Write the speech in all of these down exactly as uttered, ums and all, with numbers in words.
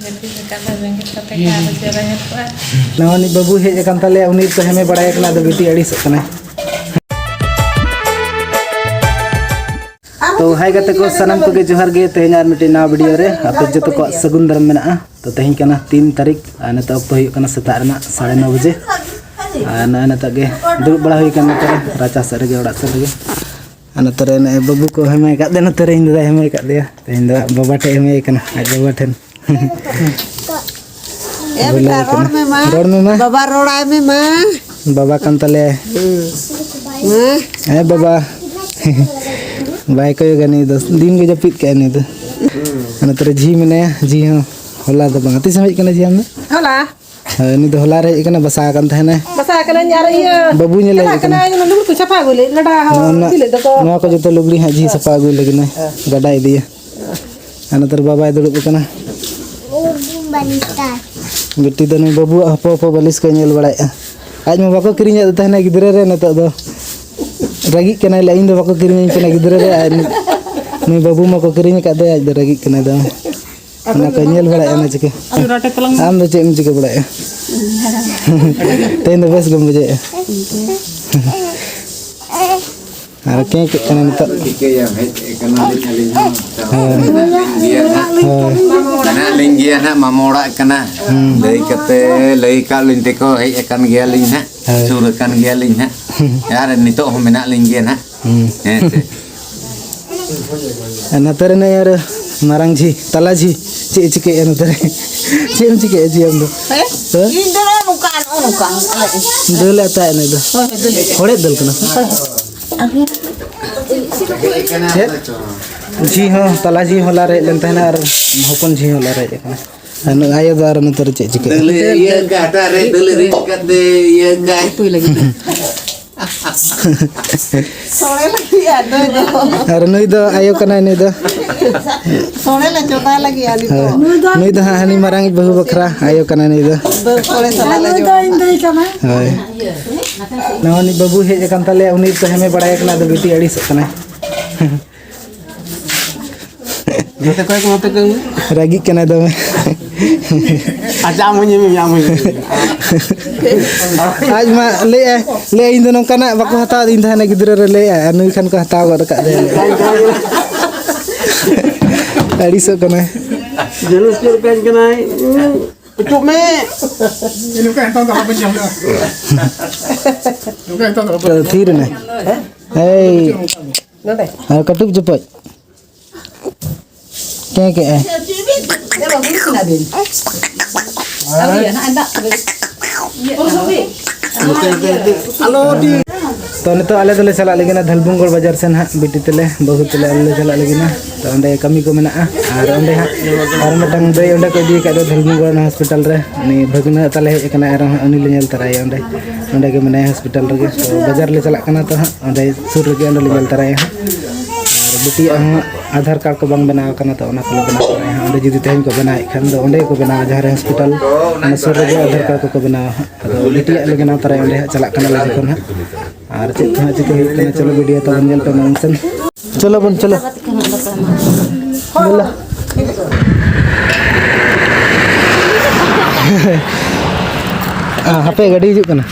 ᱜᱟᱛᱮ ᱞᱮᱠᱟ ᱫᱚ ᱵᱮᱸᱜᱮᱫ ᱠᱟᱛᱮ ᱜᱮ ᱟᱨᱚ ᱡᱚᱨᱟ ᱧᱮᱞ ᱠᱚᱜᱼᱟ᱾ ᱱᱟᱣᱟ ᱱᱤᱡ ᱵᱟᱹᱵᱩ ᱦᱮᱡ ᱟᱠᱟᱱ ᱛᱟᱞᱮᱭᱟ, ᱩᱱᱤ ᱛᱚ ᱦᱮᱢᱮ ᱵᱟᱲᱟᱭ ᱠᱟᱱᱟ, ᱟᱫᱚ ᱵᱤᱴᱤ ᱟᱹᱲᱤᱥᱚᱜ ᱠᱟᱱᱟᱭ᱾ ᱛᱚ ᱦᱟᱭ ᱜᱟᱛᱮ ᱠᱚ, ᱥᱟᱱᱟᱢ ᱠᱚᱜᱮ ᱡᱚᱦᱟᱨ ᱜᱮ᱾ ᱛᱮᱦᱮᱧ ᱟᱨ ᱢᱤᱫᱴᱤᱡ ᱱᱟᱣᱟ ᱵᱷᱤᱰᱤᱭᱳ ᱨᱮ ᱟᱯᱮ ᱡᱚᱛᱚ ᱠᱚᱣᱟᱜ ᱥᱟᱹᱜᱩᱱ ᱫᱟᱨᱟᱢ ᱢᱮᱱᱟᱜᱼᱟ᱾ ᱛᱚ ᱛᱮᱦᱮᱧ ᱠᱟᱱᱟ ᱛᱤᱱ ᱛᱟᱹᱨᱤᱠᱷ, ᱟᱨ ᱱᱤᱛᱚᱜ ᱚᱠᱛᱚ ᱦᱩᱭᱩᱜ ᱠᱟᱱᱟ ᱥᱮᱛᱟᱜ ᱨᱮᱱᱟᱜ ᱥᱟᱲᱮ ᱱᱚ ᱵᱟᱡᱮ᱾ ᱟᱨ ᱱᱚᱜᱼᱚᱭ ᱱᱤᱛᱚᱜ ᱜᱮ ᱫᱩᱲᱩᱵ ᱵᱟᱲᱟ ᱦᱩᱭ ᱠᱟᱱᱟ ᱱᱚᱛᱮ ᱨᱮ, ᱨᱟᱪᱟ ᱥᱮᱫ ᱨᱮᱜᱮ, ᱚᱲᱟᱜ ᱥᱮᱫ ᱨᱮᱜᱮ᱾ ᱟᱨ ᱱᱚᱛᱮ ᱨᱮ ᱱᱚᱜᱼᱚᱭ ᱵᱟᱹᱵᱩ ᱠᱚ ᱦᱮᱢᱮ ᱟᱠᱟᱫ ᱫᱮᱭᱟ, ᱱᱚᱛᱮ ᱨᱮ ᱤᱧ ᱫᱟᱫᱟᱭ ᱦᱮᱢᱮ ᱟᱠᱟᱫ ᱫᱮᱭᱟ᱾ ᱛᱮᱦᱮᱧ ᱫᱚ ᱵᱟᱵᱟ ᱴᱷᱮᱡ ᱦᱮᱢᱮ ᱠᱟᱱᱟ, ᱟᱡ ᱵᱟᱵᱟ ᱴᱷᱮᱱ᱾ ᱮ ᱵᱮᱴᱟ, ᱨᱚᱲ ᱢᱮ ᱢᱟ᱾ ᱨᱚᱲ ᱢᱮ ᱢᱟ᱾ ᱵᱟᱵᱟ ᱨᱚᱲᱟᱭ ᱢᱮ ᱢᱟ᱾ ᱵᱟᱵᱟ ᱠᱟᱱ ᱛᱟᱞᱮᱭᱟᱭ᱾ ᱦᱩᱸ᱾ ᱢᱟ᱾ ᱦᱮᱸ ᱵᱟᱵᱟ᱾ ᱵᱟᱭ ᱠᱚᱭᱚᱜᱟ ᱱᱩᱭ ᱫᱚ, ᱫᱤᱱ ᱜᱮ ᱡᱟᱹᱯᱤᱫ ᱠᱟᱜᱼᱟᱭ ᱱᱩᱭ ᱫᱚ᱾ ᱟᱨ ᱱᱚᱛᱮ ᱨᱮ ᱡᱷᱤ ᱢᱮᱱᱟᱭᱟ, ᱡᱷᱤ ᱦᱚᱸ ᱦᱚᱞᱟ ᱫᱚ ᱵᱟᱝ, ᱛᱤᱥ ᱮᱢ ᱦᱮᱡ ᱠᱟᱱᱟ ᱡᱷᱤ ᱟᱢ ᱫᱚ? ᱦᱚᱞᱟ᱾ ᱦᱳᱭ, ᱩᱱᱤ ᱫᱚ ᱦᱚᱞᱟ ᱨᱮ ᱦᱮᱡ ᱠᱟᱱᱟ, ᱵᱟᱥᱟ ᱟᱠᱟᱱ ᱛᱟᱦᱮᱱᱟᱭ᱾ ᱵᱟᱥᱟ ᱟᱠᱟᱱᱟᱹᱧ ᱟᱨ ᱤᱭᱟᱹ ᱵᱟᱹᱵᱩ ᱧᱮᱞᱮ ᱪᱟᱞᱟᱜ ᱦᱮᱡ ᱠᱟᱱᱟ᱾ ᱠᱟᱱᱟᱭ, ᱚᱱᱟ ᱞᱩᱜᱽᱲᱤ ᱠᱚ ᱥᱟᱯᱷᱟ ᱟᱹᱜᱩ ᱞᱟᱹᱜᱤᱫ, ᱜᱟᱰᱟ ᱦᱚᱸ ᱱᱚᱣᱟ, ᱤᱫᱤ ᱞᱮᱫ ᱫᱚᱠᱚ᱾ ᱱᱚᱣᱟ ᱠᱚ ᱡᱚᱛᱚ ᱞᱩᱜᱽᱲᱤ ᱦᱟᱸᱜ ᱡᱷᱤ ᱥᱟᱯᱷᱟ ᱟᱹᱜᱩᱭ ᱞᱟᱹᱜᱤᱫ ᱱᱟᱭ, ᱦᱮᱸ᱾ ᱜᱟᱰᱟ ᱤᱫᱤᱭᱟ᱾ ᱟᱨ ᱱᱚᱛᱮ ᱨᱮ ᱵᱟᱵᱟᱭ ᱫᱩᱲᱩᱵ ᱟᱠᱟᱱᱟ᱾ ᱵᱤᱴᱤ ᱫᱚ ᱱᱩᱭ ᱵᱟᱹᱵᱩᱣᱟᱜ ᱦᱚᱯᱚ ᱦᱚᱯᱚ ᱵᱟᱹᱞᱤᱥ ᱠᱚᱭ ᱧᱮᱞ ᱵᱟᱲᱟᱭᱮᱫᱼᱟ᱾ ᱟᱡ ᱢᱟ ᱵᱟᱠᱚ ᱠᱤᱨᱤᱧ ᱮᱫ ᱛᱟᱦᱮᱱᱟ ᱜᱤᱫᱽᱨᱟᱹ ᱨᱮ, ᱱᱤᱛᱚᱜ ᱫᱚ ᱨᱟᱹᱜᱤᱜ ᱠᱟᱱᱟᱭ, ᱞᱟᱹᱭ, "ᱤᱧ ᱫᱚ ᱵᱟᱠᱚ ᱠᱤᱨᱤᱧᱟᱹᱧ ᱠᱟᱱᱟ ᱜᱤᱫᱽᱨᱟᱹ ᱨᱮ", ᱟᱨ ᱱᱩᱭ ᱵᱟᱹᱵᱩ ᱢᱟᱠᱚ ᱠᱤᱨᱤᱧ ᱟᱠᱟᱫ ᱫᱚ, ᱟᱡ ᱫᱚ ᱨᱟᱹᱜᱤᱜ ᱠᱟᱱᱟᱭ ᱫᱚᱢᱮ᱾ ᱚᱱᱟ ᱠᱚ ᱧᱮᱞ ᱵᱟᱲᱟᱭᱮᱫᱼᱟ, ᱚᱱᱟ ᱪᱤᱠᱟᱹ? ᱟᱢ ᱫᱚ ᱪᱮᱫ ᱮᱢ ᱪᱤᱠᱟᱹ ᱵᱟᱲᱟᱭᱮᱫᱼᱟ? ᱛᱮᱦᱮᱧ ᱫᱚ ᱵᱮᱥ ᱜᱮᱢ ᱵᱩᱡᱷᱟᱹᱣᱮᱫᱼᱟ? ᱟᱨ ᱠᱮᱸ ᱠᱮᱸ ᱠᱟᱱᱟ ᱱᱤᱛᱚᱜ᱾ ᱪᱤᱠᱟᱹᱭᱟᱢ, ᱦᱮᱡ ᱠᱟᱱᱟᱞᱤᱧ ᱟᱹᱞᱤᱧ ᱦᱚᱸ᱾ ᱦᱳᱭ᱾ ᱢᱮᱱᱟᱜ ᱞᱤᱧ ᱜᱮᱭᱟ ᱱᱟᱦᱟᱜ᱾ ᱦᱳᱭ᱾ ᱢᱮᱱᱟᱜ ᱞᱤᱧ ᱜᱮᱭᱟ ᱱᱟᱦᱟᱜ, ᱢᱟᱢᱚ ᱚᱲᱟᱜ ᱠᱟᱱᱟ᱾ ᱦᱩᱸ᱾ ᱞᱟᱹᱭ ᱠᱟᱛᱮ, ᱞᱟᱹᱭ ᱠᱟᱜ ᱞᱤᱧ ᱛᱮᱠᱚ ᱦᱮᱡ ᱟᱠᱟᱱ ᱜᱮᱭᱟᱞᱤᱧ ᱱᱟᱦᱟᱜ᱾ ᱦᱳᱭ᱾ ᱥᱩᱨ ᱟᱠᱟᱱ ᱜᱮᱭᱟᱞᱤᱧ ᱱᱟᱦᱟᱜ᱾ ᱟᱨ ᱱᱤᱛᱚᱜ ᱦᱚᱸ ᱢᱮᱱᱟᱜ ᱞᱤᱧ ᱜᱮᱭᱟ ᱱᱟᱦᱟᱜ᱾ ᱦᱩᱸ᱾ ᱦᱮᱸ ᱥᱮ᱾ ᱟᱨ ᱱᱚᱛᱮ ᱨᱮ ᱱᱩᱭ ᱟᱨ ᱢᱟᱨᱟᱝ ᱡᱷᱤ, ᱛᱟᱞᱟ ᱡᱷᱤ, ᱪᱮᱫ ᱮ ᱪᱤᱠᱟᱹᱭᱮᱫᱼᱟ ᱱᱚᱛᱮ ᱨᱮ? ᱪᱮᱫ ᱮᱢ ᱪᱤᱠᱟᱹᱭᱮᱫᱼᱟ ᱡᱷᱤ ᱟᱢ ᱫᱚ? ᱦᱮᱸ? ᱦᱮᱸ? ᱤᱧ ᱫᱚ ᱱᱚᱜᱼᱚ ᱱᱚᱝᱠᱟ, ᱱᱚᱜᱼᱚ ᱱᱚᱝᱠᱟ᱾ ᱫᱟᱹᱞ ᱮ ᱟᱛᱟᱭᱮᱫ ᱱᱩᱭ ᱫᱚ᱾ ᱦᱳᱭ, ᱦᱳᱭ, ᱫᱟᱹᱞ ᱮ᱾ ᱦᱚᱲᱮᱡ ᱫᱟᱹᱞ ᱠᱟᱱᱟ᱾ ᱦᱳᱭ᱾ ᱪᱮᱫ? ᱡᱷᱤ ᱦᱚᱸ, ᱛᱟᱞᱟ ᱡᱷᱤ ᱦᱚᱸ ᱦᱚᱞᱟ ᱨᱮ ᱦᱮᱡ ᱞᱮᱱ ᱛᱟᱦᱮᱱᱟ ᱟᱨ ᱦᱚᱯᱚᱱ ᱡᱷᱤ ᱦᱚᱸ ᱦᱚᱞᱟ ᱨᱮ ᱦᱮᱡ ᱟᱠᱟᱱᱟ᱾ ᱟᱨ ᱱᱩᱭ ᱟᱭᱳ ᱫᱚ ᱟᱨ ᱱᱚᱛᱮ ᱨᱮ ᱪᱮᱫ ᱪᱤᱠᱟᱹᱭᱮᱫᱼᱟ? ᱫᱟᱹᱞ ᱮ ᱤᱭᱟᱹ ᱠᱟᱜᱼᱟ, ᱦᱟᱴᱟᱜ ᱨᱮ ᱫᱟᱹᱞ ᱮ ᱨᱤᱫ ᱠᱟᱛᱮ ᱤᱭᱟᱹ ᱠᱟᱜᱼᱟᱭ᱾ ᱩᱛᱩᱭ ᱞᱟᱹᱜᱤᱫ᱾ ᱥᱚᱲᱮ ᱞᱟᱹᱜᱤᱫ ᱟᱨ ᱱᱩᱭ ᱫᱚ᱾ ᱟᱨ ᱱᱩᱭ ᱫᱚ ᱟᱭᱳ ᱠᱟᱱᱟᱭ, ᱱᱩᱭ ᱫᱚ᱾ ᱥᱚᱲᱮ ᱞᱮ ᱪᱚᱸᱫᱟᱭ ᱞᱟᱹᱜᱤᱫ ᱟᱨ ᱱᱤᱛᱚᱜ᱾ ᱦᱳᱭ᱾ ᱱᱩᱭ ᱫᱚ ᱦᱟᱸᱜ ᱦᱟᱹᱱᱤ ᱢᱟᱨᱟᱝᱤᱡ ᱵᱟᱹᱦᱩ ᱵᱟᱠᱷᱨᱟ ᱟᱭᱳ ᱠᱟᱱᱟᱭ ᱱᱩᱭ ᱫᱚ᱾ ᱫᱟᱹᱞ ᱥᱚᱲᱮ ᱥᱟᱞᱟᱜ ᱞᱮ ᱱᱩᱭ ᱫᱚ ᱡᱚᱢᱟ᱾ ᱤᱧ ᱫᱟᱹᱭ ᱠᱟᱱᱟᱭ᱾ ᱦᱳᱭ᱾ ᱱᱟᱣᱟᱱᱤᱡ ᱵᱟᱹᱵᱩ ᱦᱮᱡ ᱟᱠᱟᱱ ᱛᱟᱞᱮᱭᱟ, ᱩᱱᱤ ᱫᱚ ᱦᱮᱢᱮ ᱵᱟᱲᱟᱭ ᱠᱟᱱᱟ, ᱟᱫᱚ ᱵᱤᱴᱤ ᱟᱹᱲᱤᱥᱚᱜ ᱠᱟᱱᱟᱭ᱾ ᱱᱚᱛᱮ ᱠᱚᱭ ᱠᱚ, ᱱᱚᱛᱮ ᱠᱚᱭ ᱢᱮ᱾ ᱨᱟᱹᱜᱤᱜ ᱠᱟᱱᱟᱭ ᱫᱚᱢᱮ᱾ ᱟᱪᱪᱷᱟ, ᱟᱢ ᱦᱚᱸ ᱧᱮᱞ ᱢᱮ, ᱟᱢ ᱦᱚᱸ ᱧᱮᱞ ᱢᱮ᱾ ᱟᱡ ᱢᱟ ᱞᱟᱹᱭᱮᱜᱼᱟᱭ, ᱞᱟᱹᱭᱮᱜᱼᱟᱭ, "ᱤᱧ ᱫᱚ ᱱᱚᱝᱠᱟᱱᱟᱜ ᱵᱟᱠᱚ ᱦᱟᱛᱟᱣ ᱟᱹᱫᱤᱧ ᱛᱟᱦᱮᱱᱟ ᱜᱤᱫᱽᱨᱟᱹ ᱨᱮ", ᱞᱟᱹᱭᱮᱜᱼᱟᱭ, ᱟᱨ ᱱᱩᱭ ᱠᱷᱟᱱ ᱠᱚ ᱦᱟᱛᱟᱣ ᱜᱚᱫ ᱟᱠᱟᱫ ᱫᱮᱭᱟ, ᱞᱟᱹᱭᱮᱜᱼᱟᱭ᱾ ᱟᱹᱲᱤᱥᱚᱜ ᱠᱟᱱᱟᱭ᱾ ᱡᱟᱹᱱᱩᱥ ᱪᱮᱫ ᱞᱮᱠᱟᱧ ᱠᱟᱱᱟᱭ? ᱚᱪᱚᱜ ᱢᱮ᱾ ᱱᱚᱝᱠᱟ ᱮᱱᱛᱮ ᱫᱚ ᱵᱟᱹᱧ ᱧᱟᱢ ᱞᱮᱫᱟ᱾ ᱱᱚᱝᱠᱟ ᱮᱱᱛᱮ ᱫᱚ ᱵᱟᱹᱧ ᱛᱷᱤᱨ ᱮᱱᱟᱭ᱾ ᱮᱭ᱾ ᱱᱚᱰᱮ᱾ ᱟᱨ ᱠᱟᱹᱴᱩᱵ ᱪᱚᱯᱚᱡ᱾ ᱪᱮᱫ ᱠᱮᱜᱼᱟᱭ? ᱛᱚ, ᱱᱤᱛᱚᱜ ᱟᱞᱮ ᱫᱚᱞᱮ ᱪᱟᱞᱟᱜ ᱞᱟᱹᱜᱤᱫ ᱱᱟ ᱫᱷᱟᱞᱵᱷᱩᱝᱜᱚᱲ ᱵᱟᱡᱟᱨ ᱥᱮᱱ ᱦᱟᱸᱜ, ᱵᱤᱴᱤ ᱛᱮᱞᱮ, ᱵᱟᱹᱦᱩ ᱛᱮᱞᱮ, ᱟᱞᱮ ᱞᱮ ᱪᱟᱞᱟᱜ ᱞᱟᱹᱜᱤᱫ ᱱᱟ᱾ ᱛᱚ, ᱚᱸᱰᱮ ᱠᱟᱹᱢᱤ ᱠᱚ ᱢᱮᱱᱟᱜᱼᱟ᱾ ᱟᱨ ᱚᱸᱰᱮ ᱦᱟᱸᱜ ᱟᱨ ᱢᱤᱫᱴᱟᱝ ᱫᱟᱹᱭ ᱚᱸᱰᱮ ᱠᱚ ᱤᱫᱤ ᱟᱠᱟᱫ ᱫᱚ ᱫᱷᱟᱞᱵᱷᱩᱝᱜᱚᱲ ᱦᱚᱥᱯᱤᱴᱟᱞ ᱨᱮ, ᱩᱱᱤ ᱵᱷᱟᱹᱜᱽᱱᱟᱹ ᱛᱟᱞᱮ ᱦᱮᱡ ᱟᱠᱟᱱᱟ, ᱟᱨ ᱦᱟᱸᱜ ᱩᱱᱤ ᱞᱮ ᱧᱮᱞ ᱛᱟᱨᱟᱭᱟ ᱚᱸᱰᱮ᱾ ᱚᱸᱰᱮ ᱜᱮ ᱢᱮᱱᱟᱭᱟ ᱦᱚᱥᱯᱤᱴᱟᱞ ᱨᱮᱜᱮ᱾ ᱛᱚ, ᱵᱟᱡᱟᱨ ᱞᱮ ᱪᱟᱞᱟᱜ ᱠᱟᱱᱟ, ᱛᱚ ᱦᱟᱸᱜ ᱚᱸᱰᱮ ᱥᱩᱨ ᱨᱮᱜᱮ ᱚᱸᱰᱮ ᱞᱮ ᱧᱮᱞ ᱛᱟᱨᱟᱭᱟ ᱦᱟᱸᱜ᱾ ᱟᱨ ᱵᱤᱴᱤᱭᱟᱜ ᱦᱚᱸ ᱟᱫᱷᱟᱨ ᱠᱟᱨᱰ ᱠᱚ ᱵᱟᱝ ᱵᱮᱱᱟᱣ ᱟᱠᱟᱱᱟ, ᱛᱚ ᱚᱱᱟ ᱠᱚᱞᱮ ᱵᱮᱱᱟᱣ ᱛᱟᱨᱟᱭᱟ ᱦᱟᱸᱜ᱾ ᱚᱸᱰᱮ ᱡᱩᱫᱤ ᱛᱮᱦᱮᱧ ᱠᱚ ᱵᱮᱱᱟᱣᱮᱫ ᱠᱷᱟᱱ ᱫᱚ ᱚᱸᱰᱮ ᱜᱮᱠᱚ ᱵᱮᱱᱟᱣᱟ, ᱡᱟᱦᱟᱸ ᱨᱮ ᱦᱚᱥᱯᱤᱴᱟᱞ, ᱚᱱᱟ ᱥᱩᱨ ᱨᱮᱜᱮ ᱟᱫᱷᱟᱨ ᱠᱟᱨᱰ ᱠᱚᱠᱚ ᱵᱮᱱᱟᱣᱟ ᱦᱟᱸᱜ᱾ ᱟᱫᱚ ᱵᱤᱴᱤᱭᱟᱜ ᱞᱮ ᱵᱮᱱᱟᱣ ᱛᱟᱨᱟᱭᱟ ᱚᱸᱰᱮ ᱦᱟᱸᱜ, ᱪᱟᱞᱟᱜ ᱠᱟᱱᱟᱞᱮ ᱡᱚᱠᱷᱚᱱ ᱦᱟᱸᱜ᱾ ᱟᱨ ᱪᱮᱫ ᱠᱚ ᱦᱟᱸᱜ ᱪᱤᱠᱟᱹ ᱦᱩᱭᱩᱜ ᱠᱟᱱᱟ, ᱪᱚᱞᱚ ᱵᱷᱤᱰᱤᱭᱳ ᱛᱟᱵᱚᱱ ᱧᱮᱞ ᱯᱮ ᱢᱟᱲᱟᱝ ᱥᱮᱱ᱾ ᱪᱚᱞᱚ ᱵᱚᱱ, ᱪᱚᱞᱚ᱾ ᱫᱮᱞᱟ᱾ ᱟ, ᱦᱟᱯᱮ, ᱜᱟᱹᱰᱤ ᱦᱤᱡᱩᱜ ᱠᱟᱱᱟ᱾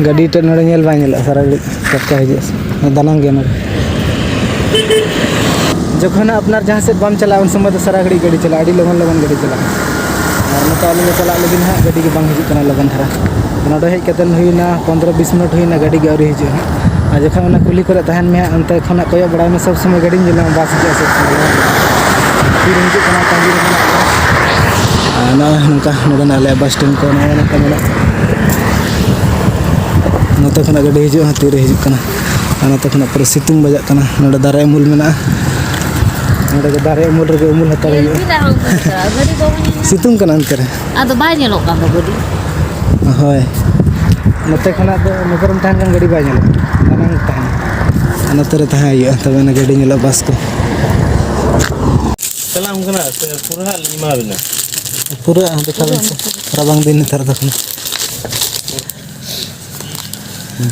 ᱜᱟᱹᱰᱤ ᱴᱷᱮᱱ ᱱᱚᱰᱮ ᱧᱮᱞ ᱵᱟᱭ ᱧᱮᱞᱚᱜᱼᱟ, ᱥᱟᱨᱟ ᱜᱷᱟᱹᱲᱤᱡ ᱴᱟᱴᱠᱟ ᱦᱤᱡᱩᱜᱼᱟ ᱥᱮ᱾ ᱫᱟᱱᱟᱝ ᱜᱮᱭᱟ ᱱᱚᱰᱮ᱾ ᱡᱚᱠᱷᱚᱱ ᱟᱯᱱᱟᱨ ᱡᱟᱦᱟᱸ ᱥᱮᱫ ᱵᱟᱢ ᱪᱟᱞᱟᱜᱼᱟ, ᱩᱱ ᱥᱚᱢᱚᱭ ᱫᱚ ᱥᱟᱨᱟ ᱜᱷᱟᱹᱲᱤᱡ ᱜᱟᱹᱰᱤ ᱪᱟᱞᱟᱜᱼᱟ, ᱟᱹᱰᱤ ᱞᱚᱜᱚᱱ ᱞᱚᱜᱚᱱ ᱜᱟᱹᱰᱤ ᱪᱟᱞᱟᱜᱼᱟ᱾ ᱟᱨ ᱱᱚᱛᱮ ᱟᱹᱞᱤᱧ ᱞᱮ ᱪᱟᱞᱟᱜ ᱞᱟᱹᱜᱤᱫ ᱦᱟᱸᱜ, ᱜᱟᱹᱰᱤ ᱜᱮ ᱵᱟᱝ ᱦᱤᱡᱩᱜ ᱠᱟᱱᱟ ᱞᱚᱜᱚᱱ ᱫᱷᱟᱨᱟ᱾ ᱱᱚᱰᱮ ᱦᱮᱡ ᱠᱟᱛᱮ ᱦᱩᱭᱱᱟ ᱯᱚᱱᱫᱽᱨᱚ ᱵᱤᱥ ᱢᱤᱱᱤᱴ ᱦᱩᱭᱱᱟ, ᱜᱟᱹᱰᱤ ᱜᱮ ᱟᱹᱣᱨᱤ ᱦᱤᱡᱩᱜᱼᱟ ᱦᱟᱸᱜ᱾ ᱟᱨ ᱡᱚᱠᱷᱚᱱ ᱚᱱᱟ ᱠᱩᱞᱦᱤ ᱠᱚᱨᱮ ᱛᱟᱦᱮᱱ ᱢᱮ ᱦᱟᱸᱜ, ᱚᱱᱛᱮ ᱠᱷᱚᱱᱟᱜ ᱠᱚᱭᱚᱜ ᱵᱟᱲᱟᱭ ᱢᱮ, ᱥᱚᱵᱽ ᱥᱚᱢᱚᱭ ᱜᱟᱹᱰᱤᱢ ᱧᱮᱞ ᱧᱟᱢᱟ, ᱵᱟᱥ ᱦᱤᱡᱩᱜᱼᱟ ᱥᱚᱵᱽ ᱥᱚᱢᱚᱭ᱾ ᱛᱤᱨᱮ ᱦᱤᱡᱩᱜ ᱠᱟᱱᱟ, ᱛᱟᱺᱜᱤ ᱨᱮ ᱢᱮᱱᱟᱜ ᱠᱚᱣᱟ᱾ ᱟᱨ ᱱᱚᱜᱼᱚᱭ ᱱᱚᱝᱠᱟ ᱱᱚᱰᱮᱱᱟᱜ ᱟᱞᱮᱭᱟᱜ ᱵᱟᱥ ᱥᱴᱮᱱᱰ ᱠᱚ ᱱᱚᱜᱼᱚᱭ ᱱᱚᱝᱠᱟ ᱢᱮᱱᱟᱜᱼᱟ᱾ ᱱᱚᱛᱮ ᱠᱷᱚᱱᱟᱜ ᱜᱟᱹᱰᱤ ᱦᱤᱡᱩᱜᱼᱟ, ᱛᱤᱨᱮ ᱦᱤᱡᱩᱜ ᱠᱟᱱᱟ᱾ ᱟᱨ ᱱᱚᱛᱮ ᱠᱷᱚᱱᱟᱜ ᱯᱩᱨᱟᱹ ᱥᱤᱛᱩᱝ ᱵᱟᱡᱟᱜ ᱠᱟᱱᱟ᱾ ᱱᱚᱰᱮ ᱫᱟᱨᱮ ᱩᱢᱩᱞ ᱢᱮᱱᱟᱜᱼᱟ, ᱱᱚᱰᱮ ᱜᱮ ᱫᱟᱨᱮ ᱩᱢᱩᱞ ᱨᱮᱜᱮ ᱩᱢᱩᱞ ᱦᱟᱛᱟᱲ ᱦᱩᱭᱩᱜᱼᱟ᱾ ᱥᱤᱛᱩᱝ ᱠᱟᱱᱟ ᱚᱱᱛᱮ ᱨᱮ᱾ ᱟᱫᱚ ᱵᱟᱭ ᱧᱮᱞᱚᱜ ᱠᱟᱱ ᱫᱚ ᱜᱟᱹᱰᱤ᱾ ᱦᱳᱭ, ᱱᱚᱛᱮ ᱠᱷᱚᱱᱟᱜ ᱫᱚ ᱱᱚᱛᱮ ᱨᱮᱢ ᱛᱟᱦᱮᱱ ᱠᱷᱟᱱ ᱜᱟᱹᱰᱤ ᱵᱟᱭ ᱧᱮᱞᱚᱜᱼᱟ, ᱫᱟᱱᱟᱝ ᱛᱟᱦᱮᱱᱟ᱾ ᱟᱨ ᱱᱚᱛᱮ ᱨᱮ ᱛᱟᱦᱮᱸ ᱦᱩᱭᱩᱜᱼᱟ, ᱛᱚᱵᱮ ᱟᱱᱟ ᱜᱟᱹᱰᱤ ᱧᱮᱞᱚᱜᱼᱟ, ᱵᱟᱥ ᱠᱚ᱾ ᱪᱟᱞᱟᱜ ᱮᱢ ᱠᱟᱱᱟ ᱥᱮ ᱯᱩᱨᱟᱹ ᱦᱟᱸᱜ ᱞᱤᱧ ᱮᱢᱟ ᱵᱤᱱᱟ? ᱯᱩᱨᱟᱹ ᱫᱮᱠᱷᱟᱣ ᱵᱤᱱ ᱥᱮ, ᱨᱟᱵᱟᱝ ᱫᱤᱱ ᱱᱮᱛᱟᱨ ᱫᱚ ᱠᱟᱱᱟ᱾ ᱦᱩᱸ᱾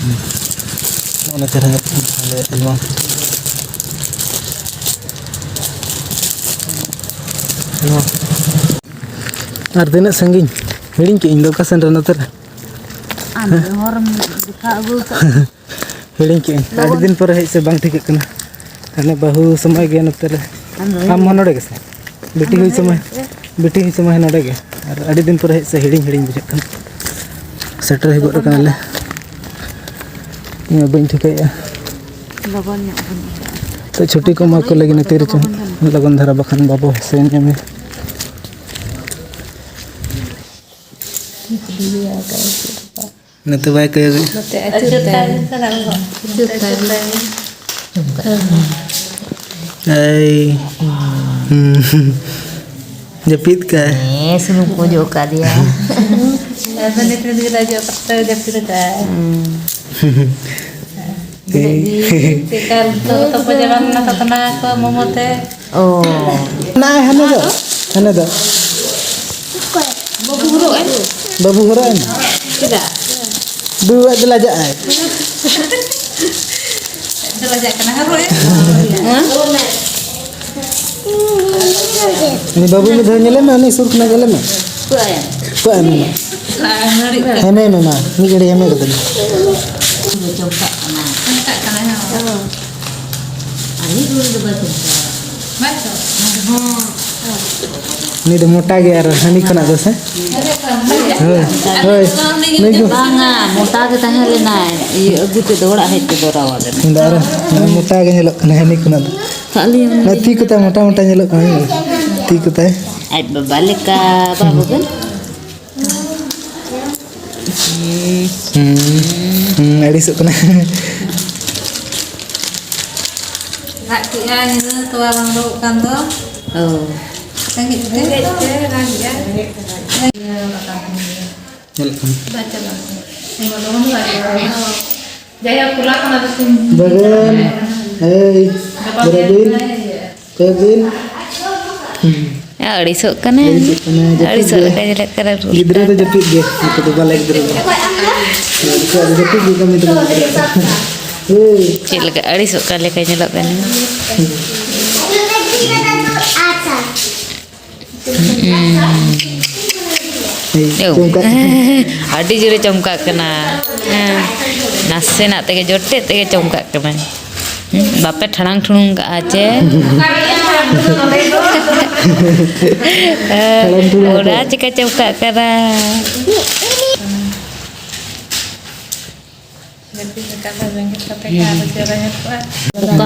ᱦᱩᱸ᱾ ᱚᱱᱟ ᱪᱮᱦᱨᱟ ᱧᱮᱞᱚᱜ ᱠᱟᱱᱟ, ᱟᱞᱮ ᱮᱞᱵᱟᱢ᱾ ᱱᱚᱣᱟ᱾ ᱟᱨ ᱛᱤᱱᱟᱹᱜ ᱥᱟᱺᱜᱤᱧ? ᱦᱤᱲᱤᱧ ᱠᱮᱫ ᱟᱹᱧ ᱫᱚ ᱚᱠᱟ ᱥᱮᱱ ᱨᱮ ᱱᱚᱛᱮ ᱨᱮ᱾ ᱟᱢ ᱫᱚ ᱦᱚᱨᱮᱢ ᱫᱮᱠᱷᱟ ᱟᱹᱜᱩ ᱠᱟᱜ᱾ ᱦᱤᱲᱤᱧ ᱠᱮᱫ ᱟᱹᱧ᱾ ᱟᱹᱰᱤ ᱫᱤᱱ ᱯᱚᱨᱮ ᱦᱮᱡ ᱥᱮ ᱵᱟᱝ ᱴᱷᱤᱠᱟᱹᱜ ᱠᱟᱱᱟ᱾ ᱦᱟᱱᱮ ᱵᱟᱹᱦᱩ ᱥᱚᱢᱚᱭ ᱜᱮ ᱱᱚᱛᱮ ᱨᱮ᱾ ᱟᱢ ᱫᱚ ᱟᱢ ᱦᱚᱸ ᱱᱚᱰᱮ ᱜᱮᱥᱮ? ᱵᱤᱴᱤ ᱦᱩᱭ ᱥᱚᱢᱚᱭ, ᱵᱤᱴᱤ ᱦᱩᱭ ᱥᱚᱢᱚᱭ ᱦᱚᱸ ᱱᱚᱰᱮ ᱜᱮ᱾ ᱟᱨ ᱟᱹᱰᱤ ᱫᱤᱱ ᱯᱚᱨᱮ ᱦᱮᱡ ᱥᱮ ᱦᱤᱲᱤᱧ ᱦᱤᱲᱤᱧ ᱵᱩᱡᱷᱟᱹᱜ ᱠᱟᱱᱟ᱾ ᱥᱮᱴᱮᱨ ᱦᱮᱡ ᱜᱚᱫ ᱠᱟᱱᱟᱞᱮ᱾ ᱤᱧ ᱢᱟ ᱵᱟᱹᱧ ᱴᱷᱤᱠᱟᱹᱭᱮᱫᱼᱟ᱾ ᱞᱚᱜᱚᱱ ᱧᱚᱜ ᱵᱚᱱ ᱤᱭᱟᱹᱜᱼᱟ᱾ ᱛᱚ ᱪᱷᱩᱴᱤ ᱠᱚ ᱮᱢᱟ ᱠᱚ ᱞᱟᱹᱜᱤᱫ ᱱᱚᱛᱮ ᱨᱮᱪᱚ᱾ ᱞᱚᱜᱚᱱ ᱫᱷᱟᱨᱟ ᱵᱟᱠᱷᱟᱱ ᱵᱟᱵᱚ ᱦᱮᱸᱥᱮ ᱧᱟᱢᱮ᱾ ᱱᱚᱛᱮ ᱵᱟᱭ ᱠᱚᱭᱚᱜ᱾ ᱱᱚᱛᱮ ᱟᱹᱪᱩᱨ ᱛᱟᱭ᱾ ᱟᱹᱪᱩᱨ ᱛᱟᱭ᱾ ᱮᱭ᱾ ᱦᱩᱸ᱾ ᱡᱟᱹᱯᱤᱫ ᱠᱟᱭ᱾ ᱦᱮᱸ, ᱥᱩᱱᱩᱢ ᱠᱚ ᱚᱡᱚᱜ ᱟᱠᱟᱫᱮᱭᱟ᱾ ᱟᱫᱚ ᱱᱤᱛ ᱱᱤᱛ ᱜᱮ ᱚᱡᱚᱜ ᱠᱟᱛᱮ ᱡᱟᱹᱯᱤᱫ ᱟᱠᱟᱫ᱾ ᱦᱩᱸ᱾ ᱪᱮᱫ ᱞᱟᱹᱜᱤᱫ? ᱪᱮᱫᱠᱟ ᱞᱩᱛᱩᱨ ᱦᱚᱸᱛᱚ ᱠᱚ ᱡᱟᱱᱟᱢ ᱞᱮᱱᱟ ᱛᱚ, ᱠᱟᱱᱟ ᱠᱚ ᱢᱚᱢᱚ ᱛᱮ᱾ ᱚ᱾ ᱱᱟᱭ ᱦᱟᱱᱮ ᱫᱚ, ᱦᱟᱱᱮ ᱫᱚ᱾ ᱵᱟᱹᱵᱩ ᱦᱚᱨᱚᱜ ᱮᱢ᱾ ᱵᱟᱹᱵᱩ ᱦᱚᱨᱚᱜ ᱮᱢ᱾ ᱪᱮᱫᱟᱜ? ᱵᱟᱹᱵᱩ ᱟᱡ ᱫᱚ ᱞᱟᱡᱟᱜ ᱟᱭ᱾ ᱟᱡ ᱫᱚ ᱞᱟᱡᱟᱜ ᱠᱟᱱᱟ, ᱦᱚᱨᱚᱜ ᱮᱢ᱾ ᱦᱮᱸ? ᱩᱱᱤ ᱵᱟᱹᱵᱩ ᱢᱤᱫ ᱫᱷᱟᱣ ᱧᱮᱞᱮ ᱢᱮ, ᱩᱱᱤ ᱥᱩᱨ ᱠᱷᱚᱱᱟᱜ ᱧᱮᱞᱮ ᱢᱮ᱾ ᱚᱠᱚᱭ? ᱚᱠᱚᱭ ᱢᱮᱱᱟ? ᱦᱮᱢᱮ ᱢᱮᱱᱟ, ᱢᱤᱫ ᱜᱷᱟᱹᱲᱤ ᱦᱮᱢᱮ ᱠᱟᱫᱟᱹᱧ᱾ ᱪᱚᱢᱠᱟᱜ ᱠᱟᱱᱟ᱾ ᱪᱚᱢᱠᱟᱜ ᱠᱟᱱᱟ, ᱦᱮᱸ᱾ ᱟᱨ ᱢᱤᱫ ᱜᱷᱟᱹᱲᱤ ᱫᱚ ᱵᱟᱭ ᱪᱚᱢᱠᱟᱜᱼᱟ᱾ ᱵᱟᱭ ᱪᱚᱢᱠᱟᱜᱼᱟ᱾ ᱩᱱᱤ ᱫᱚ ᱢᱚᱴᱟ ᱜᱮ ᱟᱨ ᱦᱟᱹᱱᱤ ᱠᱷᱚᱱᱟᱜ ᱫᱚ ᱥᱮ? ᱦᱳᱭ, ᱦᱳᱭ᱾ ᱱᱩᱭ ᱫᱚ ᱵᱟᱝᱟ, ᱢᱚᱴᱟ ᱜᱮ ᱛᱟᱦᱮᱸ ᱞᱮᱱᱟᱭ᱾ ᱤᱭᱟᱹ, ᱟᱹᱜᱩ ᱛᱮᱫᱚ ᱚᱲᱟᱜ ᱦᱮᱡ ᱛᱮᱫᱚ ᱨᱟᱣᱟᱞ ᱮᱱᱟ᱾ ᱤᱧ ᱫᱚ ᱟᱨᱚ ᱢᱚᱴᱟ ᱜᱮ ᱧᱮᱞᱚᱜ ᱠᱟᱱᱟ ᱦᱟᱹᱱᱤ ᱠᱷᱚᱱᱟᱜ ᱫᱚ᱾ ᱠᱷᱟᱹᱞᱤ ᱚᱱᱟ ᱛᱤ ᱠᱚᱛᱟᱭ ᱢᱚᱴᱟ ᱢᱚᱴᱟ ᱧᱮᱞᱚᱜ ᱠᱟᱱᱟ, ᱛᱤ ᱠᱚᱛᱟᱭ᱾ ᱟᱡ ᱵᱟᱵᱟ ᱞᱮᱠᱟ ᱵᱟᱹᱵᱩ ᱜᱮ᱾ ᱦᱩᱸ, ᱦᱩᱸ, ᱟᱹᱲᱤᱥᱚᱜ ᱠᱟᱱᱟ᱾ ᱨᱟᱜ ᱠᱮᱜᱼᱟᱭ, ᱧᱤᱫᱟᱹ ᱛᱚᱣᱟ ᱵᱟᱝ ᱩᱰᱩᱠᱚᱜ ᱠᱟᱱ ᱫᱚ᱾ ᱚ᱾ ᱨᱮᱸᱜᱮᱡ ᱛᱮ᱾ ᱨᱮᱸᱜᱮᱡ ᱛᱮ ᱨᱟᱜ ᱮᱜᱼᱟᱭ᱾ ᱧᱮᱞᱚᱜ ᱠᱟᱱᱟ᱾ ᱵᱟᱭ ᱪᱟᱞᱟᱜ ᱠᱟᱱᱟ᱾ ᱞᱚᱜᱚᱱ ᱫᱚ ᱵᱟᱭ ᱪᱟᱞᱟᱜ ᱠᱟᱱᱟ᱾ ᱡᱟᱭᱦᱳᱠ, ᱠᱩᱞᱟ ᱠᱟᱱᱟ ᱫᱚ ᱛᱤᱧ᱾ ᱵᱟᱹᱵᱩᱱ, ᱮᱭ, ᱜᱟᱯᱟ ᱵᱮᱨᱮᱫ ᱢᱮᱭᱟᱝ ᱵᱤᱱ, ᱠᱷᱚᱱᱟᱜ ᱮ ᱦᱤᱡᱩᱜᱼᱟ᱾ ᱠᱚᱭᱚᱜ ᱵᱤᱱ᱾ ᱦᱩᱸ᱾ ᱟᱹᱲᱤᱥᱚᱜ ᱠᱟᱱᱟᱭ᱾ ᱟᱹᱲᱤᱥᱚᱜ ᱠᱟᱱᱟᱭ, ᱡᱟᱹᱯᱤᱫ ᱟᱹᱲᱤᱥᱚᱜ ᱜᱮ᱾ ᱞᱮᱠᱟ ᱧᱮᱞᱚᱜ ᱠᱟᱱᱟ, ᱨᱩᱣᱟᱹᱜ ᱜᱤᱫᱽᱨᱟᱹ ᱫᱚ ᱠᱟᱱ᱾ ᱡᱟᱹᱯᱤᱫ ᱜᱮ, ᱱᱩᱠᱩ ᱫᱚ ᱵᱟᱞᱮ ᱜᱤᱫᱽᱨᱟᱹ ᱫᱚ᱾ ᱱᱩᱠᱩᱣᱟᱜ ᱫᱚ ᱡᱟᱹᱯᱤᱫ ᱜᱮ ᱠᱟᱹᱢᱤ ᱛᱟᱵᱚᱱ ᱜᱤᱫᱽᱨᱟᱹ ᱫᱚ᱾ ᱦᱳᱭ᱾ ᱪᱮᱫ ᱞᱮᱠᱟ ᱟᱹᱲᱤᱥᱚᱜ ᱠᱟᱱ ᱞᱮᱠᱟ ᱧᱮᱞᱚᱜ ᱠᱟᱱᱟ᱾ ᱦᱩᱸ᱾ ᱮᱭ, ᱪᱚᱢᱠᱟᱜ᱾ ᱟᱹᱰᱤ ᱡᱳᱨᱮ ᱪᱚᱢᱠᱟᱜ ᱠᱟᱱᱟ᱾ ᱦᱮᱸ, ᱱᱟᱥᱮᱱᱟᱜ ᱛᱮᱜᱮ, ᱡᱚᱴᱮᱫ ᱛᱮᱜᱮ ᱪᱚᱢᱠᱟᱜ ᱠᱟᱱᱟ᱾ ᱦᱩᱸ, ᱵᱟᱯᱮ ᱴᱷᱟᱲᱟᱝ ᱴᱷᱩᱲᱩᱝ ᱠᱟᱜᱼᱟ ᱪᱮ? ᱴᱷᱟᱲᱟᱝ ᱴᱷᱩᱲᱩᱝ ᱚᱱᱟ ᱠᱟᱜᱼᱟ᱾ ᱪᱤᱠᱟᱹ ᱪᱚᱢᱠᱟᱜ ᱠᱟᱱᱟ?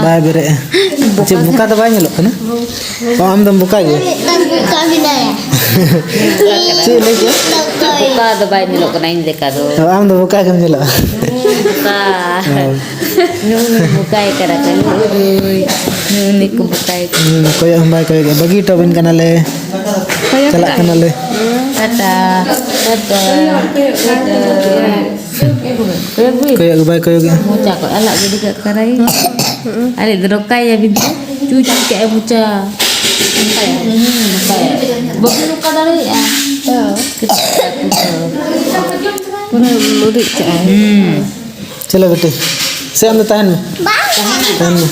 ᱵᱟᱭ ᱵᱮᱨᱮᱫᱼᱟ᱾ ᱪᱮᱫ ᱵᱚᱠᱟ ᱫᱚ ᱵᱟᱭ ᱧᱮᱞᱚᱜ ᱠᱟᱱᱟ? ᱚ, ᱟᱢ ᱫᱚᱢ ᱵᱚᱠᱟ ᱜᱮᱭᱟ? ᱢᱤᱫᱴᱟᱝ ᱵᱚᱠᱟ ᱢᱮᱱᱟᱭᱟ᱾ ᱪᱮᱫ ᱞᱟᱹᱭ ᱠᱮᱫ? ᱵᱚᱠᱟ ᱫᱚ ᱵᱟᱭ ᱧᱮᱞᱚᱜ ᱠᱟᱱᱟ ᱤᱧ ᱞᱮᱠᱟ ᱫᱚ᱾ ᱚ, ᱟᱢ ᱫᱚ ᱵᱚᱠᱟ ᱜᱮᱢ ᱧᱮᱞᱚᱜᱼᱟ᱾ ᱵᱚᱠᱟ᱾ ᱦᱳᱭ᱾ ᱱᱩᱭ ᱵᱚᱠᱟᱭ ᱠᱟᱱᱟ ᱠᱚ᱾ ᱱᱩᱭ, ᱱᱩᱭ ᱠᱚ ᱵᱚᱠᱟᱭ ᱠᱟᱱᱟ᱾ ᱦᱩᱸ, ᱠᱚᱭᱚᱜ ᱦᱚᱸ ᱵᱟᱭ ᱠᱚᱭᱚᱜ ᱜᱮᱭᱟ᱾ ᱵᱟᱹᱜᱤ ᱦᱚᱴᱚ ᱟᱵᱤᱱ ᱠᱟᱱᱟᱞᱮ᱾ ᱠᱚᱭᱚᱜ ᱪᱟᱞᱟᱜ ᱠᱟᱱᱟ᱾ ᱠᱟᱱᱟᱞᱮ᱾ ᱴᱟᱴᱟ, ᱴᱟᱴᱟ, ᱴᱟᱴᱟ᱾ ᱠᱚᱭᱚᱜ ᱜᱮ ᱵᱟᱭ ᱠᱚᱭᱚᱜᱮᱜᱼᱟ᱾ ᱢᱚᱪᱟ ᱠᱚ ᱟᱞᱟᱜ ᱜᱤᱰᱤ ᱠᱟᱜ ᱠᱟᱱᱟᱭ᱾ ᱟᱨᱮ ᱫᱚ ᱨᱚᱠᱟᱭᱟ ᱵᱤᱱ ᱪᱩᱪ ᱠᱟᱜᱼᱟ ᱢᱚᱪᱟ᱾ ᱦᱩᱸ, ᱱᱚᱝᱠᱟᱭᱟ᱾ ᱵᱟᱹᱵᱤᱱ ᱱᱚᱝᱠᱟ ᱫᱟᱲᱮᱭᱟᱜᱼᱟ᱾ ᱯᱩᱨᱟᱹ ᱢᱩᱨᱤᱡ ᱠᱟᱜᱼᱟᱭ᱾ ᱦᱩᱸ᱾ ᱪᱮᱞᱮ ᱵᱤᱴᱤ? ᱥᱮ ᱟᱢ ᱫᱚ ᱛᱟᱦᱮᱱ ᱢᱮ᱾ ᱛᱟᱦᱮᱱ ᱢᱮ᱾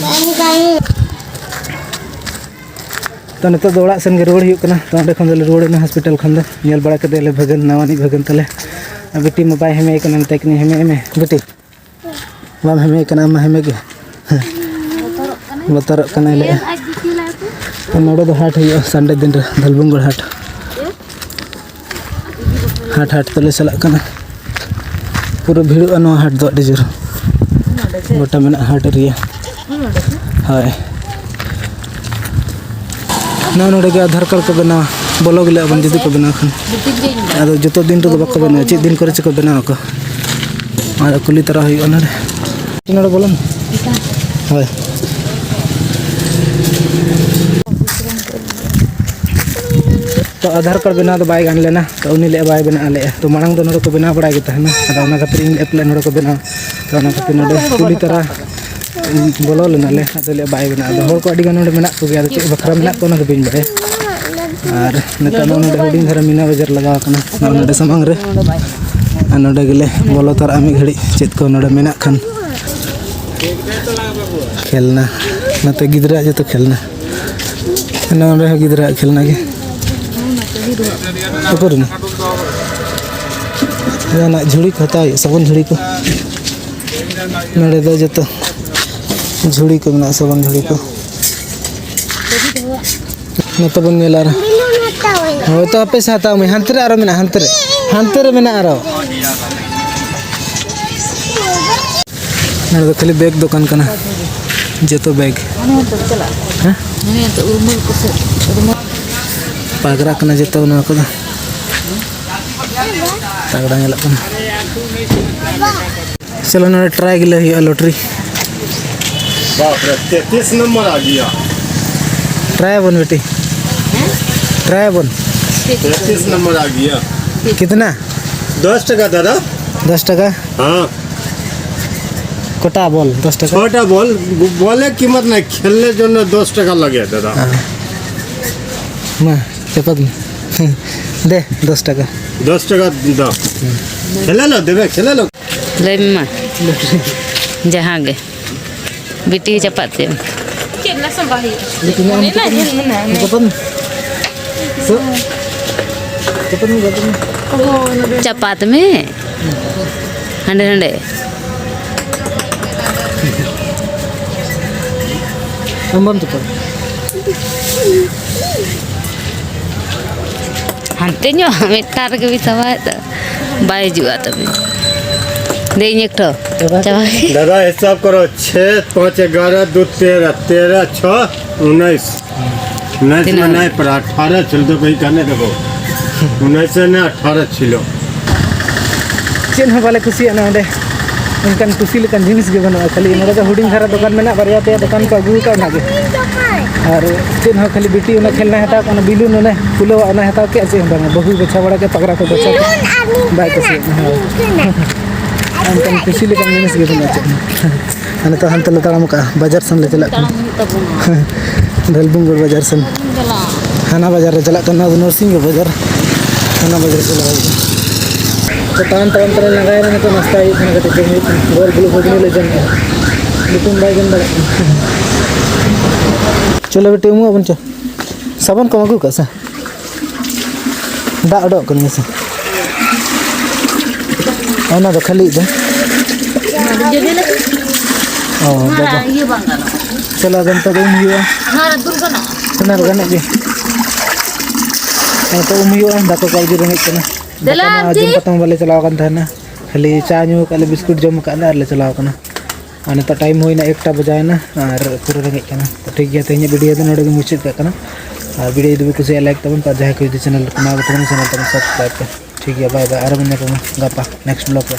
ᱛᱚ, ᱱᱤᱛᱚᱜ ᱫᱚ ᱚᱲᱟᱜ ᱥᱮᱱ ᱜᱮ ᱨᱩᱣᱟᱹᱲ ᱦᱩᱭᱩᱜ ᱠᱟᱱᱟ᱾ ᱛᱚ, ᱚᱸᱰᱮ ᱠᱷᱚᱱ ᱫᱚᱞᱮ ᱨᱩᱣᱟᱹᱲ ᱮᱱᱟ ᱦᱚᱥᱯᱤᱴᱟᱞ ᱠᱷᱚᱱ ᱫᱚ᱾ ᱧᱮᱞ ᱵᱟᱲᱟ ᱠᱮᱫᱮᱭᱟᱞᱮ ᱵᱷᱟᱹᱜᱟᱹᱱ, ᱱᱟᱣᱟᱱᱤᱡ ᱵᱷᱟᱹᱜᱟᱹᱱ ᱛᱟᱞᱮ᱾ ᱟᱨ ᱵᱤᱴᱤ ᱢᱟ ᱵᱟᱭ ᱦᱮᱢᱮ ᱠᱟᱱᱟ, ᱢᱮᱛᱟᱭ ᱠᱟᱹᱱᱟᱹᱧ, "ᱦᱮᱢᱮ ᱢᱮ, ᱵᱤᱴᱤ᱾ ᱵᱟᱢ ᱦᱮᱢᱮ ᱠᱟᱱᱟ, ᱟᱢ ᱢᱟ ᱦᱮᱢᱮ ᱜᱮ᱾" ᱵᱚᱛᱚᱨᱚᱜ ᱠᱟᱱᱟᱭ ᱞᱟᱹᱭᱮᱫᱼᱟ᱾ ᱛᱚ, ᱱᱚᱰᱮ ᱫᱚ ᱦᱟᱴ ᱦᱩᱭᱩᱜᱼᱟ ᱥᱟᱱᱰᱮ ᱫᱤᱱ ᱨᱮ, ᱫᱷᱟᱞᱵᱷᱩᱢᱜᱚᱲ ᱦᱟᱴ᱾ ᱦᱟᱴ ᱦᱟᱴ ᱛᱮᱞᱮ ᱪᱟᱞᱟᱜ ᱠᱟᱱᱟ᱾ ᱯᱩᱨᱟᱹ ᱵᱷᱤᱲᱚᱜᱼᱟ ᱱᱚᱣᱟ ᱦᱟᱴ ᱫᱚ ᱟᱹᱰᱤ ᱡᱳᱨ᱾ ᱜᱚᱴᱟ ᱢᱮᱱᱟᱜᱼᱟ ᱦᱟᱴ ᱮᱨᱤᱭᱟ᱾ ᱦᱳᱭ᱾ ᱱᱚᱜᱼᱚ ᱱᱚᱰᱮ ᱜᱮ ᱟᱫᱷᱟᱨ ᱠᱟᱨᱰ ᱠᱚ ᱵᱮᱱᱟᱣᱟ, ᱵᱚᱞᱚ ᱜᱮᱞᱮ ᱟᱵᱚᱱ ᱡᱩᱫᱤ ᱠᱚ ᱵᱮᱱᱟᱣ ᱠᱷᱟᱱ᱾ ᱟᱫᱚ ᱡᱚᱛᱚ ᱫᱤᱱ ᱨᱮᱫᱚ ᱵᱟᱠᱚ ᱵᱮᱱᱟᱣᱟ, ᱪᱮᱫ ᱫᱤᱱ ᱠᱚᱨᱮ ᱪᱚᱠᱚ ᱵᱮᱱᱟᱣ ᱟᱠᱚ᱾ ᱟᱫᱚ ᱠᱩᱞᱤ ᱛᱚᱨᱟ ᱦᱩᱭᱩᱜᱼᱟ ᱱᱚᱰᱮ᱾ ᱱᱚᱰᱮ ᱵᱚᱞᱚᱱ? ᱦᱳᱭ᱾ ᱛᱚ, ᱟᱫᱷᱟᱨ ᱠᱟᱨᱰ ᱵᱮᱱᱟᱣ ᱫᱚ ᱵᱟᱭ ᱜᱟᱱ ᱞᱮᱱᱟ, ᱛᱚ ᱩᱱᱤ ᱞᱟᱹᱭᱮᱫ ᱵᱟᱭ ᱵᱮᱱᱟᱣ ᱞᱮᱫᱼᱟ᱾ ᱛᱚ, ᱢᱟᱲᱟᱝ ᱫᱚ ᱱᱚᱰᱮ ᱠᱚ ᱵᱮᱱᱟᱣ ᱵᱟᱲᱟᱭ ᱜᱮ ᱛᱟᱦᱮᱱᱟ, ᱟᱫᱚ ᱚᱱᱟ ᱠᱷᱟᱹᱛᱤᱨ ᱤᱧ ᱞᱟᱹᱭᱮᱫ ᱯᱮ ᱱᱚᱰᱮ ᱠᱚ ᱵᱮᱱᱟᱣ᱾ ᱛᱚ, ᱚᱱᱟ ᱠᱷᱟᱹᱛᱤᱨ ᱱᱚᱰᱮ ᱠᱩᱞᱤ ᱛᱚᱨᱟ ᱵᱚᱞᱚ ᱞᱮᱱᱟᱞᱮ, ᱟᱫᱚ ᱞᱟᱹᱭᱮᱫ ᱵᱟᱭ ᱵᱮᱱᱟᱣ᱾ ᱟᱫᱚ ᱦᱚᱲ ᱠᱚ ᱟᱹᱰᱤ ᱜᱟᱱ ᱱᱚᱰᱮ ᱢᱮᱱᱟᱜ ᱠᱚᱜᱮᱭᱟ, ᱟᱫᱚ ᱪᱮᱫ ᱵᱟᱠᱷᱨᱟ ᱢᱮᱱᱟᱜ ᱠᱚᱣᱟ ᱚᱱᱟ ᱫᱚ ᱵᱟᱹᱧ ᱵᱟᱲᱟᱭᱟ᱾ ᱟᱨ ᱱᱤᱛᱚᱜ ᱱᱚᱜᱼᱚ ᱱᱚᱰᱮ ᱦᱩᱰᱤᱧ ᱫᱷᱟᱨᱟ ᱢᱤᱱᱟ ᱵᱟᱡᱟᱨ ᱞᱟᱜᱟᱣ ᱟᱠᱟᱱᱟ, ᱱᱚᱜᱼᱚ ᱱᱚᱰᱮ ᱥᱟᱢᱟᱝ ᱨᱮ᱾ ᱟᱨ ᱱᱚᱰᱮ ᱜᱮᱞᱮ ᱵᱚᱞᱚ ᱛᱚᱨᱟᱜᱼᱟ ᱢᱤᱫ ᱜᱷᱟᱹᱲᱤᱡ, ᱪᱮᱫ ᱠᱚ ᱱᱚᱰᱮ ᱢᱮᱱᱟᱜ ᱠᱷᱟᱱ᱾ ᱠᱷᱮᱞᱱᱟ, ᱱᱚᱛᱮ ᱜᱤᱫᱽᱨᱟᱹᱣᱟᱜ ᱡᱚᱛᱚ ᱠᱷᱮᱞᱱᱟ᱾ ᱱᱚᱰᱮ ᱦᱚᱸ ᱜᱤᱫᱽᱨᱟᱹᱣᱟᱜ ᱠᱷᱮᱞᱱᱟ ᱜᱮ᱾ ᱩᱠᱩᱨ ᱮᱱᱟ? ᱡᱟᱦᱟᱱᱟᱜ ᱡᱷᱩᱲᱤ ᱠᱚ ᱦᱟᱛᱟᱣ ᱦᱩᱭᱩᱜᱼᱟ, ᱥᱟᱵᱚᱱ ᱡᱷᱩᱲᱤ ᱠᱚ᱾ ᱱᱚᱰᱮ ᱫᱚ ᱡᱚᱛᱚ ᱡᱷᱩᱲᱤ ᱠᱚ ᱢᱮᱱᱟᱜᱼᱟ, ᱥᱟᱵᱚᱱ ᱡᱷᱩᱲᱤ ᱠᱚ᱾ ᱱᱚᱛᱮ ᱵᱚᱱ ᱧᱮᱞᱟ ᱟᱨ᱾ ᱦᱳᱭ ᱛᱚ, ᱦᱟᱯᱮ ᱥᱮ ᱦᱟᱛᱟᱣ ᱢᱮ, ᱦᱟᱱᱛᱮ ᱨᱮ ᱟᱨᱚ ᱢᱮᱱᱟᱜᱼᱟ, ᱦᱟᱱᱛᱮ ᱨᱮ, ᱦᱟᱱᱛᱮ ᱨᱮ ᱢᱮᱱᱟᱜᱼᱟ ᱟᱨᱚ᱾ ᱱᱚᱰᱮ ᱫᱚ ᱠᱷᱟᱹᱞᱤ ᱵᱮᱜᱽ ᱫᱚᱠᱟᱱ ᱠᱟᱱᱟ, ᱡᱚᱛᱚ ᱵᱮᱜᱽ᱾ ᱦᱟᱱᱮ ᱦᱟᱱᱛᱮ ᱪᱟᱞᱟᱜ᱾ ᱦᱮᱸ? ᱦᱟᱱᱮ ᱦᱟᱱᱛᱮ ᱩᱨᱢᱟᱹᱞ ᱠᱚᱥᱮᱫ, ᱩᱨᱢᱟᱹᱞ᱾ ᱯᱟᱜᱽᱨᱟ ᱠᱟᱱᱟ ᱡᱚᱛᱚ ᱱᱚᱣᱟ ᱠᱚᱫᱚ᱾ ᱛᱟᱜᱽᱲᱟ ᱧᱮᱞᱚᱜ ᱠᱟᱱᱟ᱾ ᱪᱚᱞᱚ, ᱱᱚᱰᱮ ᱴᱨᱟᱭ ᱜᱮᱞᱮ ᱦᱩᱭᱩᱜᱼᱟ, ᱞᱚᱴᱨᱤ᱾ ᱵᱟᱯ ᱨᱮ, ᱛᱮᱛᱨᱤᱥ ᱱᱚᱢᱵᱚᱨ ᱟ ᱜᱮᱭᱟ᱾ ᱴᱨᱟᱭ ᱟᱵᱚᱱ ᱵᱤᱴᱤ, ᱴᱨᱟᱭ ᱟᱵᱚᱱ᱾ ᱛᱮᱛᱨᱤᱥ ᱱᱚᱢᱵᱚᱨ ᱟ ᱜᱮᱭᱟ᱾ ᱠᱤᱛᱱᱟ? ᱫᱚᱥ ᱴᱟᱠᱟ ᱫᱟᱫᱟ᱾ ᱫᱚᱥ ᱴᱟᱠᱟ᱾ ᱦᱮᱸ᱾ ᱠᱚᱴᱟ ᱵᱚᱞ? ᱫᱚᱥ ᱴᱟᱠᱟ᱾ ᱪᱷᱚᱴᱟ ᱵᱚᱞ, ᱵᱚᱞᱮ ᱠᱤᱢᱚᱛ ᱱᱟᱭ, ᱠᱷᱮᱞᱱᱮ ᱡᱚᱱᱱᱚ ᱫᱚᱥ ᱴᱟᱠᱟ ᱞᱟᱜᱮ ᱫᱟᱫᱟ᱾ ᱦᱮᱸ᱾ ᱢᱟ, ᱪᱟᱯᱟᱫ ᱢᱮ᱾ ᱫᱮ, ᱫᱚᱥ ᱴᱟᱠᱟ᱾ ᱫᱚᱥ ᱴᱟᱠᱟ ᱫᱟᱢ᱾ ᱠᱷᱮᱞᱮ ᱞᱚ, ᱫᱮᱵᱮ, ᱠᱷᱮᱞᱮ ᱞᱚ᱾ ᱞᱟᱹᱭ ᱢᱮ ᱢᱟ᱾ ᱡᱟᱦᱟᱸ ᱜᱮ᱾ ᱵᱤᱴᱤ ᱪᱟᱯᱟᱫ ᱪᱮᱫ? ᱪᱮᱫ ᱨᱮᱱᱟᱜ ᱥᱟᱢᱵᱟ ᱦᱩᱭᱩᱜᱼᱟ? ᱵᱤᱴᱤ ᱱᱚᱣᱟ ᱚᱱᱮ ᱱᱟ ᱡᱷᱟᱹᱞ ᱢᱮᱱᱟᱜᱼᱟ, ᱚᱱᱮ᱾ ᱪᱟᱯᱟᱫ ᱢᱮ᱾ ᱪᱟᱯᱟᱫ ᱢᱮ, ᱪᱟᱯᱟᱫ ᱢᱮ᱾ ᱪᱟᱯᱟᱫ ᱢᱮ᱾ ᱦᱟᱸᱰᱮ, ᱦᱟᱸᱰᱮ᱾ ᱟᱢ ᱵᱟᱢ ᱪᱟᱯᱟᱫ? ᱦᱟᱱᱛᱮ ᱧᱚᱜ ᱢᱤᱫᱴᱟᱝ ᱨᱮᱜᱮ ᱵᱤᱱ ᱥᱟᱵᱟᱭᱮᱫ ᱫᱚ᱾ ᱵᱟᱭ ᱦᱤᱡᱩᱜᱼᱟ ᱛᱟᱵᱤᱱ᱾ ᱫᱮ ᱤᱧ ᱮᱠᱴᱷᱚ᱾ ᱪᱟᱵᱟ᱾ ᱪᱟᱵᱟ᱾ दादा, हिसाब करो। छः पाँच ग्यारह, दो तेरह, तेरह छः उन्नीस। उन्नीस में तीन। नहीं पड़ा, अठारह छिल दो कहीं कहने देखो। उन्नीस से ना, अठारह छिलो। ᱪᱮᱫ ᱦᱚᱸ ᱵᱟᱞᱮ ᱠᱩᱥᱤᱭᱟᱜᱼᱟ ᱱᱚᱰᱮ᱾ ᱚᱱᱠᱟᱱ ᱠᱩᱥᱤ ᱞᱮᱠᱟᱱ ᱡᱤᱱᱤᱥ ᱜᱮ ᱵᱟᱹᱱᱩᱜᱼᱟ, ᱠᱷᱟᱹᱞᱤ ᱱᱚᱰᱮ ᱫᱚ ᱦᱩᱰᱤᱧ ᱫᱷᱟᱨᱟ ᱫᱚᱠᱟᱱ ᱢᱮᱱᱟᱜᱼᱟ, ᱵᱟᱨᱭᱟ ᱯᱮᱭᱟ ᱫᱚᱠᱟᱱ ᱠᱚ ᱟᱹᱜᱩ ᱟᱠᱟᱫ, ᱚᱱᱟᱜᱮ᱾ ᱟᱨ ᱪᱮᱫ ᱦᱚᱸ, ᱠᱷᱟᱹᱞᱤ ᱵᱤᱴᱤ ᱚᱱᱟ ᱠᱷᱮᱞᱱᱟᱭ ᱦᱟᱛᱟᱣ ᱠᱮᱫ, ᱚᱱᱟ ᱵᱤᱞᱩᱱ ᱚᱱᱮ ᱯᱷᱩᱞᱟᱹᱣᱟᱜ ᱚᱱᱟᱭ ᱦᱟᱛᱟᱣ ᱠᱮᱫᱼᱟ, ᱪᱮᱫ ᱦᱚᱸ ᱵᱟᱝᱟ᱾ ᱵᱟᱹᱦᱩᱭ ᱵᱟᱪᱷᱟᱣ ᱵᱟᱲᱟ ᱠᱮᱫ, ᱯᱟᱜᱽᱨᱟ ᱠᱚ ᱵᱟᱪᱷᱟᱣ ᱠᱮᱫ, ᱵᱟᱭ ᱠᱩᱥᱤᱭᱟᱜ ᱠᱟᱱᱟ᱾ ᱦᱳᱭ᱾ ᱚᱱᱠᱟᱱ ᱠᱩᱥᱤ ᱞᱮᱠᱟᱱ ᱡᱤᱱᱤᱥ ᱜᱮ ᱵᱟᱹᱱᱩᱜᱼᱟ ᱪᱮᱫ ᱦᱚᱸ᱾ ᱟᱨ ᱱᱤᱛᱚᱜ ᱦᱟᱱᱛᱮ ᱞᱮ ᱛᱟᱲᱟᱢ ᱠᱟᱜᱼᱟ, ᱵᱟᱡᱟᱨ ᱥᱮᱱ ᱞᱮ ᱪᱟᱞᱟᱜ ᱠᱟᱱᱟ᱾ ᱛᱟᱲᱟᱢ ᱦᱩᱭᱩᱜ ᱛᱟᱵᱚᱱᱟ᱾ ᱰᱷᱟᱹᱞᱵᱩᱝᱜᱚᱲ ᱵᱟᱡᱟᱨ ᱥᱮᱱ᱾ ᱪᱟᱞᱟᱜ᱾ ᱦᱟᱱᱟ ᱵᱟᱡᱟᱨ ᱨᱮ ᱪᱟᱞᱟᱜ ᱠᱟᱱᱟ, ᱱᱚᱣᱟ ᱫᱚ ᱱᱚᱨᱥᱤᱝᱜᱚᱲ ᱵᱟᱡᱟᱨ᱾ ᱦᱟᱱᱟ ᱵᱟᱡᱟᱨ ᱪᱟᱞᱟᱜ ᱦᱩᱭᱩᱜᱼᱟ᱾ ᱛᱚ, ᱛᱟᱲᱟᱢ ᱛᱟᱲᱟᱢ ᱛᱮᱞᱮ ᱞᱟᱸᱜᱟᱭᱮᱱᱟ, ᱱᱤᱛᱚᱜ ᱱᱟᱥᱛᱟ ᱦᱩᱭᱩᱜ ᱠᱟᱱᱟ, ᱠᱟᱹᱴᱤᱡ ᱡᱚᱢ ᱦᱩᱭᱩᱜ ᱠᱟᱱᱟ᱾ ᱜᱚᱞ ᱜᱩᱞᱩ ᱜᱷᱩᱜᱽᱱᱤ ᱞᱮ ᱡᱚᱢ ᱠᱮᱫᱟ᱾ ᱧᱩᱛᱩᱢ ᱵᱟᱭ ᱡᱚᱢ ᱫᱟᱲᱮᱭᱟᱜ ᱠᱟᱱᱟ᱾ ᱪᱚᱞᱚ ᱵᱤᱴᱤ, ᱩᱢᱩᱜ ᱟᱵᱚᱱ ᱪᱚ᱾ ᱥᱟᱵᱚᱱ ᱠᱚᱢ ᱟᱹᱜᱩ ᱠᱟᱜᱼᱟ ᱥᱮ? ᱫᱟᱜ ᱚᱰᱚᱠ ᱠᱟᱱᱟ ᱥᱮ? ᱚᱱᱟ ᱫᱚ ᱠᱷᱟᱹᱞᱤ ᱫᱚ᱾ ᱚ, ᱵᱟᱵᱟ᱾ ᱤᱭᱟᱹ ᱵᱟᱝ ᱜᱟᱱᱚᱜᱼᱟ᱾ ᱪᱟᱞᱟᱣ ᱜᱟᱱ ᱛᱚ ᱩᱢ ᱦᱩᱭᱩᱜᱼᱟ᱾ ᱱᱚᱣᱟ ᱨᱮ ᱫᱩᱞ ᱜᱟᱱᱚᱜᱼᱟ? ᱚᱱᱟ ᱨᱮ ᱜᱟᱱᱚᱜ ᱜᱮ᱾ ᱦᱮᱸ, ᱛᱚ ᱩᱢ ᱦᱩᱭᱩᱜᱼᱟ, ᱫᱟᱠᱟ ᱠᱚ ᱟᱹᱰᱤ ᱨᱮᱸᱜᱮᱡ ᱠᱟᱱᱟ᱾ ᱫᱮᱞᱟ ᱫᱟᱠᱟ ᱢᱟ ᱟᱨᱠᱤ᱾ ᱡᱚᱢ ᱠᱟᱛᱮ ᱦᱚᱸ ᱵᱟᱞᱮ ᱪᱟᱞᱟᱣ ᱟᱠᱟᱱ ᱛᱟᱦᱮᱱᱟ, ᱠᱷᱟᱹᱞᱤ ᱪᱟ ᱧᱩ ᱠᱟᱜ ᱞᱮ, ᱵᱤᱥᱠᱩᱴ ᱡᱚᱢ ᱠᱟᱜ ᱞᱮ ᱟᱨ ᱞᱮ ᱪᱟᱞᱟᱣ ᱟᱠᱟᱱᱟ᱾ ᱟᱨ ᱱᱤᱛᱚᱜ ᱴᱟᱭᱤᱢ ᱦᱩᱭᱱᱟ ᱮᱠᱴᱟ ᱵᱟᱡᱟᱣᱮᱱᱟ ᱟᱨ ᱯᱩᱨᱟᱹ ᱨᱮᱸᱜᱮᱡ ᱠᱟᱱᱟ᱾ ᱛᱚ ᱴᱷᱤᱠ ᱜᱮᱭᱟ, ᱛᱮᱦᱮᱧᱟᱜ ᱵᱷᱤᱰᱤᱭᱳ ᱫᱚ ᱱᱚᱰᱮ ᱜᱮ ᱢᱩᱪᱟᱹᱫ ᱠᱟᱜ ᱠᱟᱱᱟ᱾ ᱟᱨ ᱵᱷᱤᱰᱤᱭᱳ ᱡᱩᱫᱤ ᱯᱮ ᱠᱩᱥᱤᱭᱟᱜᱼᱟ, ᱞᱟᱭᱤᱠ ᱛᱟᱵᱚᱱ ᱯᱮ, ᱟᱨ ᱡᱟᱦᱟᱸᱭ ᱠᱚ ᱡᱩᱫᱤ ᱪᱮᱱᱮᱞ ᱨᱮᱠᱚ ᱱᱟᱣᱟ ᱠᱚ ᱛᱟᱵᱚᱱᱟ, ᱪᱮᱱᱮᱞ ᱛᱟᱵᱚᱱ ᱥᱟᱵᱥᱠᱨᱟᱭᱤᱵ ᱯᱮ᱾ ᱴᱷᱤᱠ ᱜᱮᱭᱟ, ᱵᱟᱭ ᱵᱟᱭ, ᱟᱨᱚ ᱵᱚᱱ ᱧᱟᱯᱟᱢᱟ ᱜᱟᱯᱟ ᱱᱮᱠᱥᱴ ᱵᱞᱚᱜ ᱨᱮ᱾